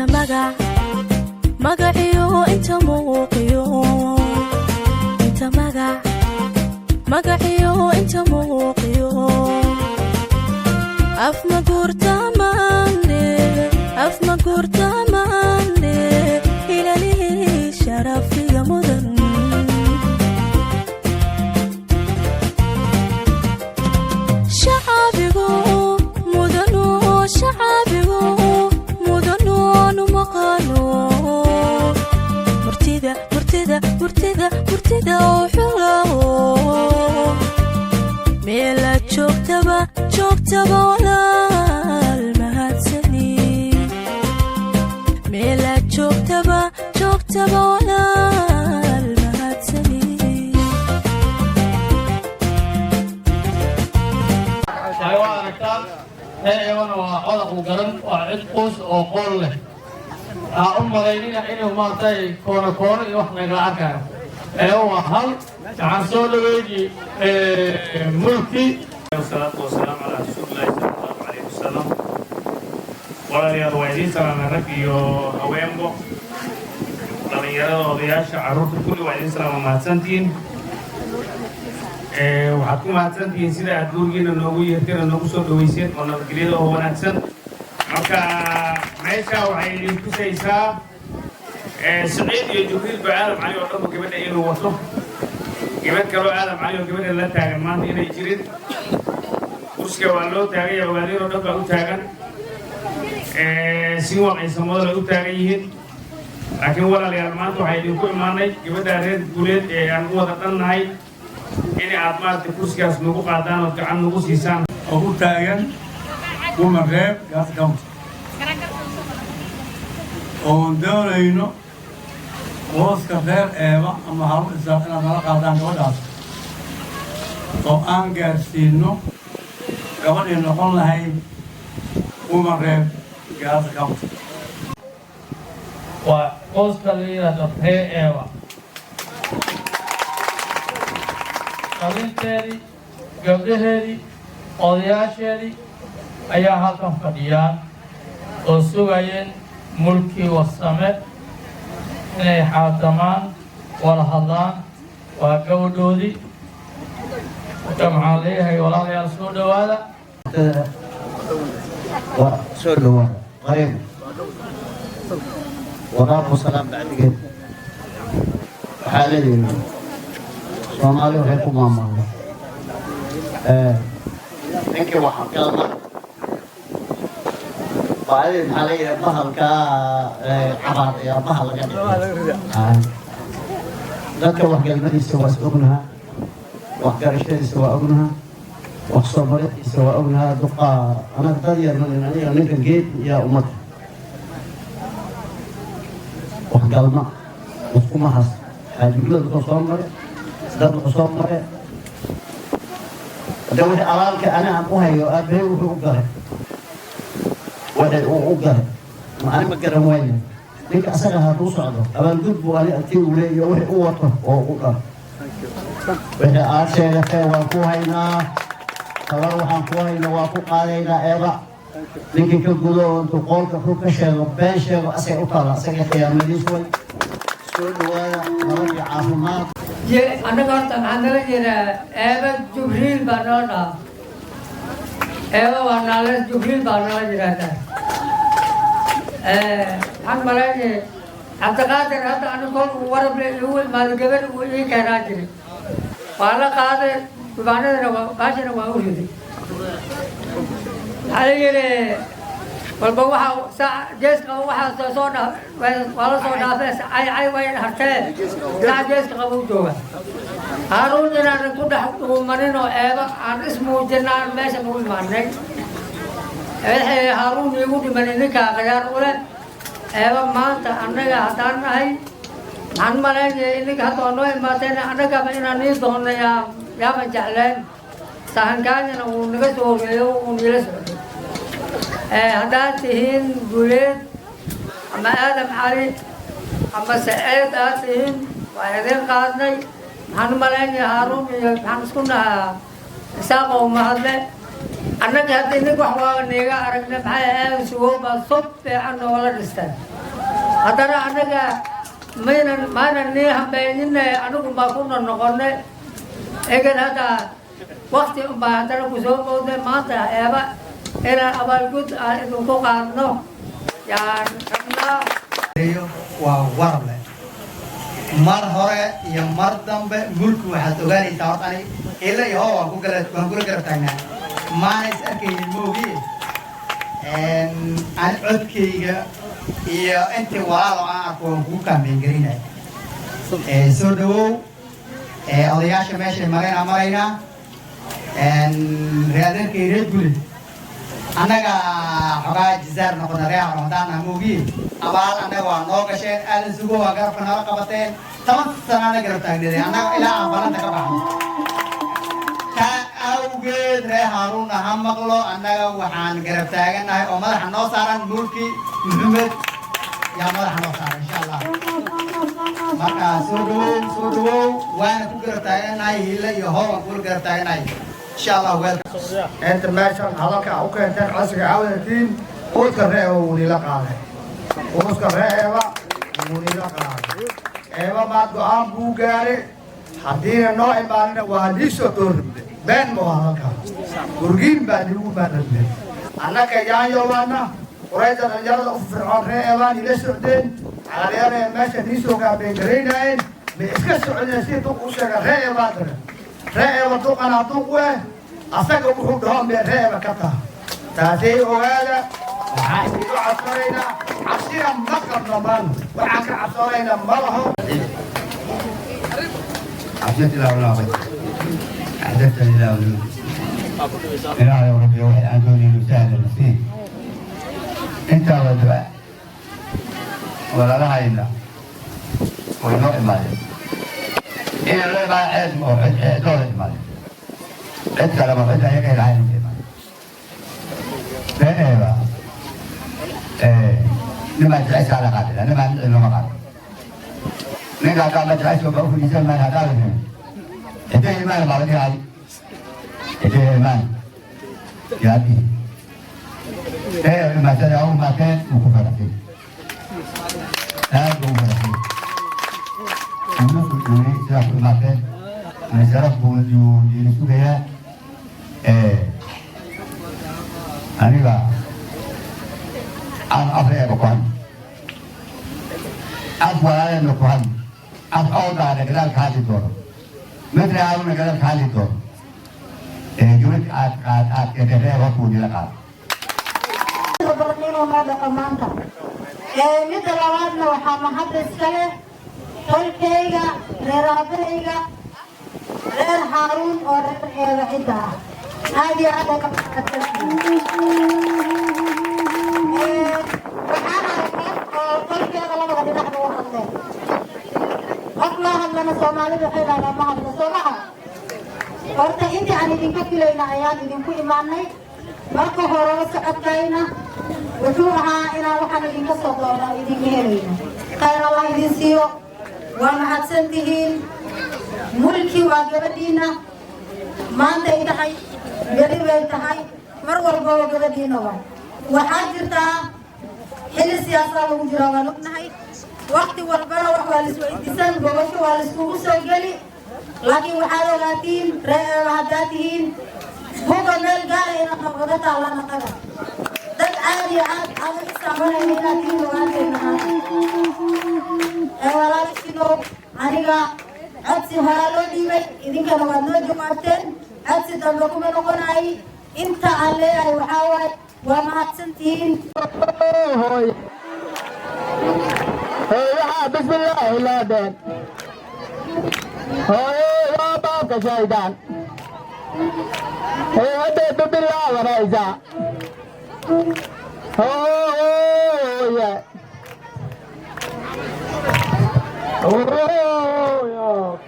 Inta magac magaciyo, inta muuqiyo, inta magac magaciyo, inta muuqiyo, af ma guurtamaane, af ma guurtamaane, ilaalihii sharafiga mudan. Shacabigu mudanu, shacabigu mudanuanu maqaano murtida, murtida, murtida, murtida oo xulao meelaad joogtaba, joogtaba, walaal mahadsani. Meelaad joogtaba, joogtaba, walaal mahadsani. Waxay u aragtaan eewana waa codaq u garan, waa cid quus oo qool leh. Waxaa u malaynina inuu maaragtay koono koono iyo wax nagala arkayo. Ee waa hal waxaan soo dhaweyni Mulki. Wasalaatu wasalaamu calaa rasuulillahi sala allahu calayhi wasalam. Walaalayaal, waa idiin salaamay, rag iyo haweenbo, dhallinyarada, odayaasha, carruurta, kulli waa idiin salaama. Mahadsantihiin. Waxaad ku mahadsantihiin sida aad gurigiina noogu yeerteen oo noogu soo dhaweyseen oo nabadgelyada oo wanaagsan. Marka meesha waxay idin tusaysaa Siciid iyo Jibriil ba Aadam Cali oo dhanba gabadha inuu wato, gabadh kaloo Aadam Cali oo gabadha la taagan maanta inay jirin. Kursiga waa loo taagan yahay, ogaadeen oo dhan baa u taagan, si waaqaysamoodan ay u taagan yihiin. Laakiin walaalayaal, maanta waxaa idinku imaanay gabadha reer Guuleed ee aan u wada dhannahay in aad maaragtay kursigaas nagu qaadaan ood gacan nagu siisaan. Oo u taagan woman rep Garissa County, oon doonayno booska reer Eeba ama Harun Isaaq inaad nala qaadaan gabadhaas oo aan gaarsiino gabadhii noqon lahayd woman rep Garissa County. Waa qoyska la yidhaahdo ree Eeba, dhalinteedii, gabdhaheedii, odayaasheedii ayaa halkan fadhiyaan oo sugayeen Mulkii Warsame inay xaatamaan, wada hadlaan. Waa gabadhoodii. Marka maxaan leeyahay, walaalayaal, soo dhowaada. Waa soo dhawaada, qariib waraaqu salaam bacdigeed. Waxaa leeyihi Soomaali waxay ku maamulda ninkii waxa galma baadida, maxaa leeyahay, bahalka cabaad ayaa bahal laga dhigay. Dadka waxgalmadiisa waa is ognaha, waxgarashadiisa waa ognaha, wax soo marintiisa waa ognaha. Duqaa anaga dad yar malin, aniga ninka geed yaa ummadda waxgalma iskumahas xaajiguleed wuxuu soo maray, dad wuxuu soo maray. Hadda wixii alaalka ani aan u hayo, aabbahay wuxuu u galay, wixii uu u galay ma ani ma garan wayna. Ninka asaga hadduu socdo, abaalgud buu ani agtii uu leeyo wixii u wato oo u dhalo. Wixii aad sheegatay waan ku haynaa, tabar waxaan ku hayna waa ku qaadaynaa. Eeba ninkii ka gudo oo intuu qoolka rug ka sheego, been sheego, asagay u taalla, asaga khiyaamadiis way. Soo dhawaada, nabad iyo caafimaad. Annaga horta maxaa nala yiraa? Eeba Jibriil baa noo dhaha. Eeba waa naale, Jibriil baa nala yidhaahdaa. Waxaan malaynaya Cabdiqaadir hadda ani kol uu warable igu imaado, gabadh uu ii keenaa jiray, waa la qaaday, dubaanadana waa baashana waa u riday. Waxaa la yidhi walba waxa saac jees qaba, waxaa soo dhaaf, waa la soo dhaafee, cay cay way hartee, saac jeeska qaba u jooga. Haaruun inaanan ku dhex dhuumanin oo Eeba aan ismuujinaan meeshan u imaanay. Wixii Haaruun iigu dhiman idinkaa khiyaar u leh. Eeba maanta annaga haddaan nahay, maxaan malaynaya idinka hadda waa noo imaateen, annagaba inaan nii doonno yaa yaaban jecleen. Sahankaanyana uu naga soo horeeyo, uu niila socdo. Haddaad tihiin Guuleed ama Aadam Cali ama Saceed aad tihiin, waa idin qaadnay. Maxaan u malaynaya Haaruun iyo maxaan isku nahaa Isaaqow mahadle. Annaga haddii nin wax waa niiga aragna, maxay Aadan Sugow baa sub fiican noola dhisteen. Haddana annaga maynan maanan nii hambaynine, anigu baa ku noqonay egan. Hadda wakti unbaa haddana ku soo moodnay maanta Eeba inaan abaalgud aan idinku qaadno yaan rabnaa. Waa warable mar hore iyo mar dambe. Mulki, waxaad ogaanaysaa horta ani ila iyo hoo waan kula garab taagnaa, maana is arkaynin moogi. Ani codkayga iyo intii walaal oo aan arko waan kugu campaign garaynaya. Soo dhawow. Odayaasha meeshay maraynaa maraynaa, readeerkay reer gule, annaga xogaa jizaar noqona reer Ramadaan moogi. Abaal annaga waa noo gasheen. Aadan Sugo waa garabka nala qabateen, 10 sanaana garab taagneedeen annaga ilaa aan balanta ka baxno. Taa awgeed reer Haaruunna ha maqlo, annaga waxaan garab taagannahay oo madaxa noo saaran Mulki Maxamed yaa madaxa noo saaran, insha Allah. Marka soo dhawow, soo dhawow. Waana ku garab taagannahay, hila iyo hoo waan kula garab taagannahay, insha Allah. Weelka Inta meeshan hadalka u keenteen, codsiga cawdatiin, quudka reeba wuu nila qaaday, quudka reeba wuu nila qaaday. Eeba maad go-aan buu gaaray, haddiina noo imaanina waa lii soo doorribde. Been ma hadalka gurgiin baa nigu maarabde. Annaka yaanyowaana qurayda dhalinyarada u fircoon ree Eebaan ila socdeen, dhalinyarada meesha nii soo campaign garaynayeen ma iska socdeen. Si duq u sheega, ree Eebaan dare, ree Eeba duqanaa duq weh, asaga wuxuu dhaho mee ree Eeba ka taha. Taasay ogaada. Waxaan idinku cabsanaynaa, cabsina ma qabno maanta, waxaan ka cabsanaynaa ma laho. عبدت الله ولا غير أحدثت إلى إلهي ربي وحي أنتوني سهل المسيح أنت ودعاء ولا لها إلا وإنه إمالي إن الله ما عز دور إمالي أنت لما عز هيك العين إمالي إيه لما تعيش على قاتل أنا ما عندي ما قاتل ninka haddaa ma jecesho ba u fadhiisan maan haddaa la hidee imaan baa la dhihay, hidee imaan yaadii ee imaasada u imaateen wuu ku faraxsay, aad buu u faraxsay, wuuna ku dhuunay sidaa ku imaateen. Sharaf buu yuu yiri sugayaa. Aniga aan afreeba ku hadli, af walaalena ku hadli, af awdaana gadaal ka hadli doono, midna aaduna gadaal ka hadli doono. Gabadh aad qaad aad keentay reer horta wuu nila qaado. Badan inuu noo dhaqo maanta. Midda labaadna, waxaa mahadda iska leh tolkayga, reer aabahayga, reer Haaruun oo reer Eeba cidda ah. Aad iyo aad uga mahadsantihiin. Waxaan ahay qof oo tolkeeda labada dhinacba u hadleen. Qof loo hadlana Soomaalidu waxay dhahdaa ma hadlo, soo maha? Horta intii aan idinka filayna ayaan idinku imaanay. Marka horeba socodkayna wuxuu ahaa inaan waxaan idinka soo doona idinka helayno. Khayr Allah idin siiyo, waa mahadsan tihiin. Mulki waa gabadhiina, maantay tahay, beri bay tahay, mar walbaba gabadhiina waa. Waxaa jirtaa xilli siyaasaa lagu jiraa, waan ognahay. Wakti walbana wax waa laisweydiisan, gobasho waa laiskugu soo geli, laakiin waxaad ogaatiin, ree Eeba haddaad tihiin, buga meel gaara inaad noqoga taallaan. Annaga dad aad iyo aad aad u xisaabanayna inaad tihiin ogaanteena. Ee walaashiinow, aniga codsi horaa loo dhiibay, idinkana waad noo jawaabteen. Codsi dambe kuma noqonay. Inta aan leeyahay waxaa waaye, waa mahadsantihiin. Hooy waxaa bismillaahi laadeen, hooye, waa baabka shaydaan. Hadday bilaabanaysaa, hooye. Hooyo.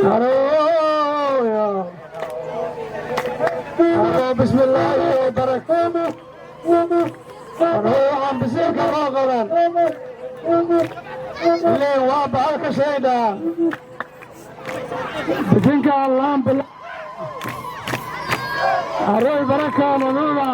Hooyo. Bismillaahi barakaatu. Waxaan bisiirka loo qaban ileen waa bahalka shaydaan bisinka allaan. Arey baraka manuba.